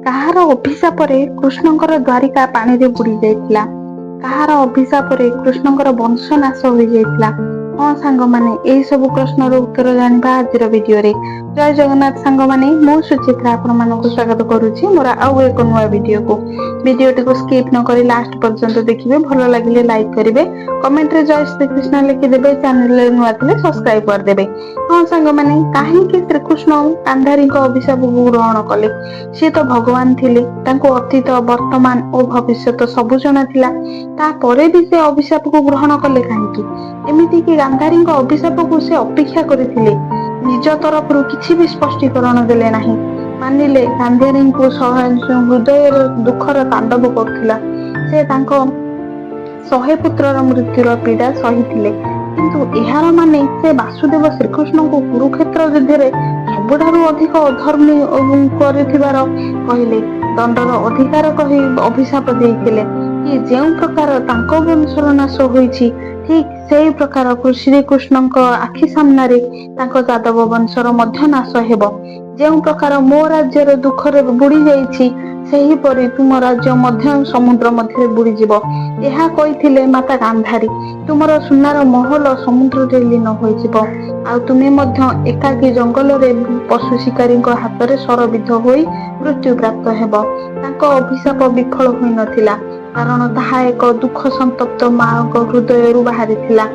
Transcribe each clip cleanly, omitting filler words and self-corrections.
କାହାର ଅଭିଶାପରେ କୃଷ୍ଣଙ୍କର ଦ୍ୱାରିକା ପାଣିରେ ବୁଡ଼ି ଯାଇଥିଲା? କାହାର ଅଭିଶାପରେ କୃଷ୍ଣଙ୍କର ବଂଶ ନାଶ ହୋଇଯାଇଥିଲା? ହଁ ସାଙ୍ଗମାନେ, ଏହି ସବୁ ପ୍ରଶ୍ନର ଉତ୍ତର ଜାଣିବା ଆଜିର ଭିଡିଓରେ। ଜୟ ଜଗନ୍ନାଥ ସାଙ୍ଗମାନେ, ମୁଁ ସୁଚିତ୍ରା ଆପଣମାନଙ୍କୁ ସ୍ୱାଗତ କରୁଛି ମୋର ଆଉ ଏକ ନୂଆ ଭିଡିଓକୁ। ଭିଡିଓଟିକୁ ସ୍କିପ୍ ନ କରି ଲାଷ୍ଟ ପର୍ଯ୍ୟନ୍ତ ଦେଖିବେ। ଭଲ ଲାଗିଲେ ଲାଇକ୍ କରିବେ, କମେଣ୍ଟରେ ଜୟ ଶ୍ରୀକୃଷ୍ଣ ଲେଖିଦେବେ, ଚ୍ୟାନେଲରେ ନୂଆ ଥିଲେ ସବସ୍କ୍ରାଇବ କରିଦେବେ। ହଁ ସାଙ୍ଗମାନେ, କାହିଁକି ଶ୍ରୀକୃଷ୍ଣ ଗାନ୍ଧାରୀଙ୍କ ଅଭିଶାପକୁ ଗ୍ରହଣ କଲେ? ସିଏ ତ ଭଗବାନ ଥିଲେ। ତାଙ୍କୁ ଅତୀତ, ବର୍ତ୍ତମାନ ଓ ଭବିଷ୍ୟତ ସବୁ ଜଣା ଥିଲା। ତାପରେ ବି ସେ ଅଭିଶାପକୁ ଗ୍ରହଣ କଲେ କାହିଁକି? ଏମିତିକି ଗାନ୍ଧାରୀଙ୍କ ଅଭିଶାପକୁ ସେ ଅପେକ୍ଷା କରିଥିଲେ। ନିଜ ତରଫରୁ କିଛି ବି ସ୍ପଷ୍ଟୀକରଣ ଦେଲେ ନାହିଁ। ମାନିଲେ, ଗାନ୍ଧାରୀଙ୍କୁ ହୃଦୟର ଦୁଃଖର ତାଣ୍ଡବ କରୁଥିଲା। ସେ ତାଙ୍କ 100 ପୁତ୍ରର ମୃତ୍ୟୁର ପୀଡା ସହିଥିଲେ। କିନ୍ତୁ ଏହାର ମାନେ ସେ ବାସୁଦେବ ଶ୍ରୀକୃଷ୍ଣଙ୍କୁ କୁରୁକ୍ଷେତ୍ର ଯୁଦ୍ଧରେ ସବୁଠାରୁ ଅଧିକ ଅଧର୍ମୀ କରିଥିବାର କହିଲେ। ଦଣ୍ଡର ଅଧିକାର କହି ଅଭିଶାପ ଦେଇଥିଲେ କି ଯେଉଁ ପ୍ରକାର ତାଙ୍କ ବଂଶର ନାଶ ହୋଇଛି, ଠିକ ସେଇ ପ୍ରକାର ଶ୍ରୀକୃଷ୍ଣଙ୍କ ଆଖି ସାମ୍ନାରେ ତାଙ୍କ ଯାଦବ ବଂଶର ମଧ୍ୟ ନାଶ ହେବ। ଯେଉଁ ପ୍ରକାର ମୋ ରାଜ୍ୟର ଦୁଃଖରେ ବୁଡି ଯାଇଛି, ସେହିପରି ତୁମ ରାଜ୍ୟ ମଧ୍ୟ ସମୁଦ୍ର ମଧ୍ୟରେ ବୁଡିଯିବ। ଏହା କହିଥିଲେ ମାତା ଗାନ୍ଧାରୀ। ତୁମର ସୁନାର ମହଲ ସମୁଦ୍ରରେ ଲୀନ ହୋଇଯିବ, ଆଉ ତୁମେ ମଧ୍ୟ ଏକାକୀ ଜଙ୍ଗଲରେ ପଶୁ ଶିକାରୀଙ୍କ ହାତରେ ଶରବିଦ୍ଧ ହୋଇ ମୃତ୍ୟୁ ପ୍ରାପ୍ତ ହେବ। ତାଙ୍କ ଅଭିଶାପ ବିଫଳ ହୋଇନଥିଲା, କାରଣ ତାହା ଏକ ଦୁଃଖ ସନ୍ତପ୍ତ ମାଙ୍କ ହୃଦୟରୁ ବାହାରିଥିଲା।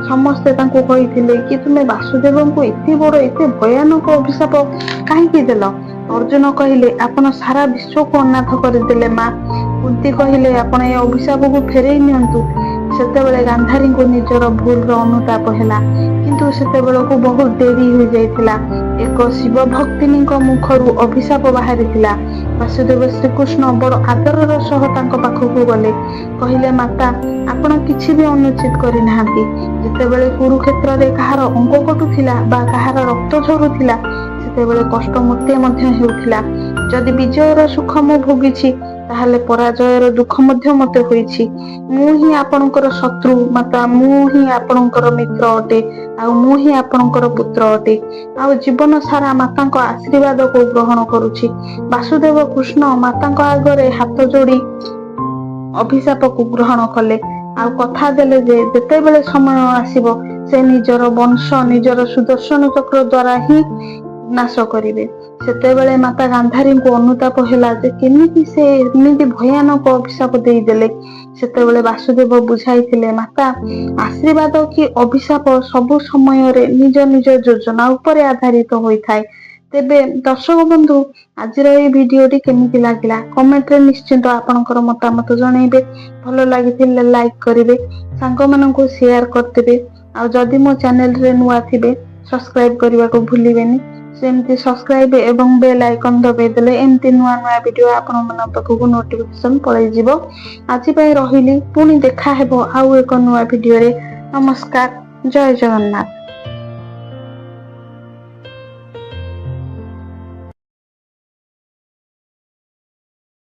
ସମସ୍ତେ ତାଙ୍କୁ କହିଥିଲେ କି ତୁମେ ବାସୁଦେବଙ୍କୁ ଏତେ ବଡ, ଏତେ ଭୟାନକ ଅଭିଶାପ କାହିଁକି ଦେଲ? ଅର୍ଜୁନ କହିଲେ, "ଆପଣ ସାରା ବିଶ୍ୱକୁ ଅନାଥ କରିଦେଲେ ମା।" କୁନ୍ତି କହିଲେ, "ଆପଣ ଏ ଅଭିଶାପକୁ ଫେରେଇ ନିଅନ୍ତୁ।" ସେତେବେଳେ ଗାନ୍ଧାରୀଙ୍କୁ ନିଜର ଭୁଲର ଅନୁତାପ ହେଲା, କିନ୍ତୁ ସେତେବେଳକୁ ବହୁତ ଡେରି ହୋଇଯାଇଥିଲା। ଏକ ଶିବ ଭକ୍ତିନୀଙ୍କ ମୁଖରୁ ଅଭିଶାପ ବାହାରିଥିଲା। ବାସୁଦେବ ଶ୍ରୀକୃଷ୍ଣ ବଡ ଆଦରର ସହ ତାଙ୍କ ପାଖକୁ ଗଲେ। କହିଲେ, "ମାତା, ଆପଣ କିଛି ବି ଅନୁଚିତ କରିନାହାନ୍ତି। ଯେତେବେଳେ କୁରୁକ୍ଷେତ୍ରରେ କାହାର ଅଙ୍ଗ କଟୁଥିଲା ବା କାହାର ରକ୍ତ ଝରୁଥିଲା, ସେତେବେଳେ କଷ୍ଟ ମୋତେ ମଧ୍ୟ ହେଉଥିଲା। ଯଦି ବିଜୟର ସୁଖ ମୁଁ ଭୋଗିଛି, ତାହେଲେ ପରାଜୟର ଦୁଃଖ ମଧ୍ୟ ମତେ ହୋଇଛି। ମୁଁ ହିଁ ଆପଣଙ୍କର ଶତ୍ରୁ ମାତା? ମୁଁ ହିଁ ଆପଣଙ୍କର ମିତ୍ର ଅଟେ, ଆଉ ମୁଁ ହିଁ ଆପଣଙ୍କର ପୁତ୍ର ଅଟେ, ଆଉ ଜୀବନ ସାରା ମାତାଙ୍କ ଆଶୀର୍ବାଦକୁ ଗ୍ରହଣ କରୁଛି।" ବାସୁଦେବ କୃଷ୍ଣ ମାତାଙ୍କ ଆଗରେ ହାତ ଯୋଡି ଅଭିଶାପକୁ ଗ୍ରହଣ କଲେ, ଆଉ କଥା ଦେଲେ ଯେ ଯେତେବେଳେ ସମୟ ଆସିବ, ସେ ନିଜର ବଂଶ ନିଜର ସୁଦର୍ଶନ ଚକ୍ର ଦ୍ଵାରା ହିଁ ନାଶ କରିବେ। ସେତେବେଳେ ମାତା ଗାନ୍ଧାରୀଙ୍କୁ ଅନୁତାପ ହେଲା ଯେ କେମିତି ସେ ଏମିତି ଭୟାନକ ଅଭିଶାପ ଦେଇଦେଲେ। ସେତେବେଳେ ବାସୁଦେବ ବୁଝାଇଥିଲେ, "ମାତା, ଆଶୀର୍ବାଦ କି ଅଭିଶାପ ସବୁ ସମୟରେ ନିଜ ନିଜ ଯୋଜନା ଉପରେ ଆଧାରିତ ହୋଇଥାଏ।" ତେବେ ଦର୍ଶକ ବନ୍ଧୁ, ଆଜିର ଏଇ ଭିଡିଓଟି କେମିତି ଲାଗିଲା, କମେଣ୍ଟରେ ନିଶ୍ଚିନ୍ତ ଆପଣଙ୍କର ମତାମତ ଜଣେଇବେ। ଭଲ ଲାଗିଥିଲେ ଲାଇକ୍ କରିବେ, ସାଙ୍ଗମାନଙ୍କୁ ସେୟାର କରିଦେବେ, ଆଉ ଯଦି ମୋ ଚ୍ୟାନେଲରେ ନୂଆ ଥିବେ, ସବସ୍କ୍ରାଇବ କରିବାକୁ ଭୁଲିବେନି। ସେମିତି ସବସ୍କ୍ରାଇବ ଏବଂ ବେଲ୍ ଆଇକନ୍ ଦବାଇ ଦେଲେ ଏମିତି ନୂଆ ନୂଆ ଭିଡିଓ ଆପଣମାନଙ୍କ ପାଖକୁ ନୋଟିଫିକେସନ ପଳେଇଯିବ। ଆଜି ପାଇଁ ରହିଲି, ପୁଣି ଦେଖା ହେବ ଆଉ ଏକ ନୂଆ ଭିଡିଓରେ। ନମସ୍କାର, ଜୟ ଜଗନ୍ନାଥ।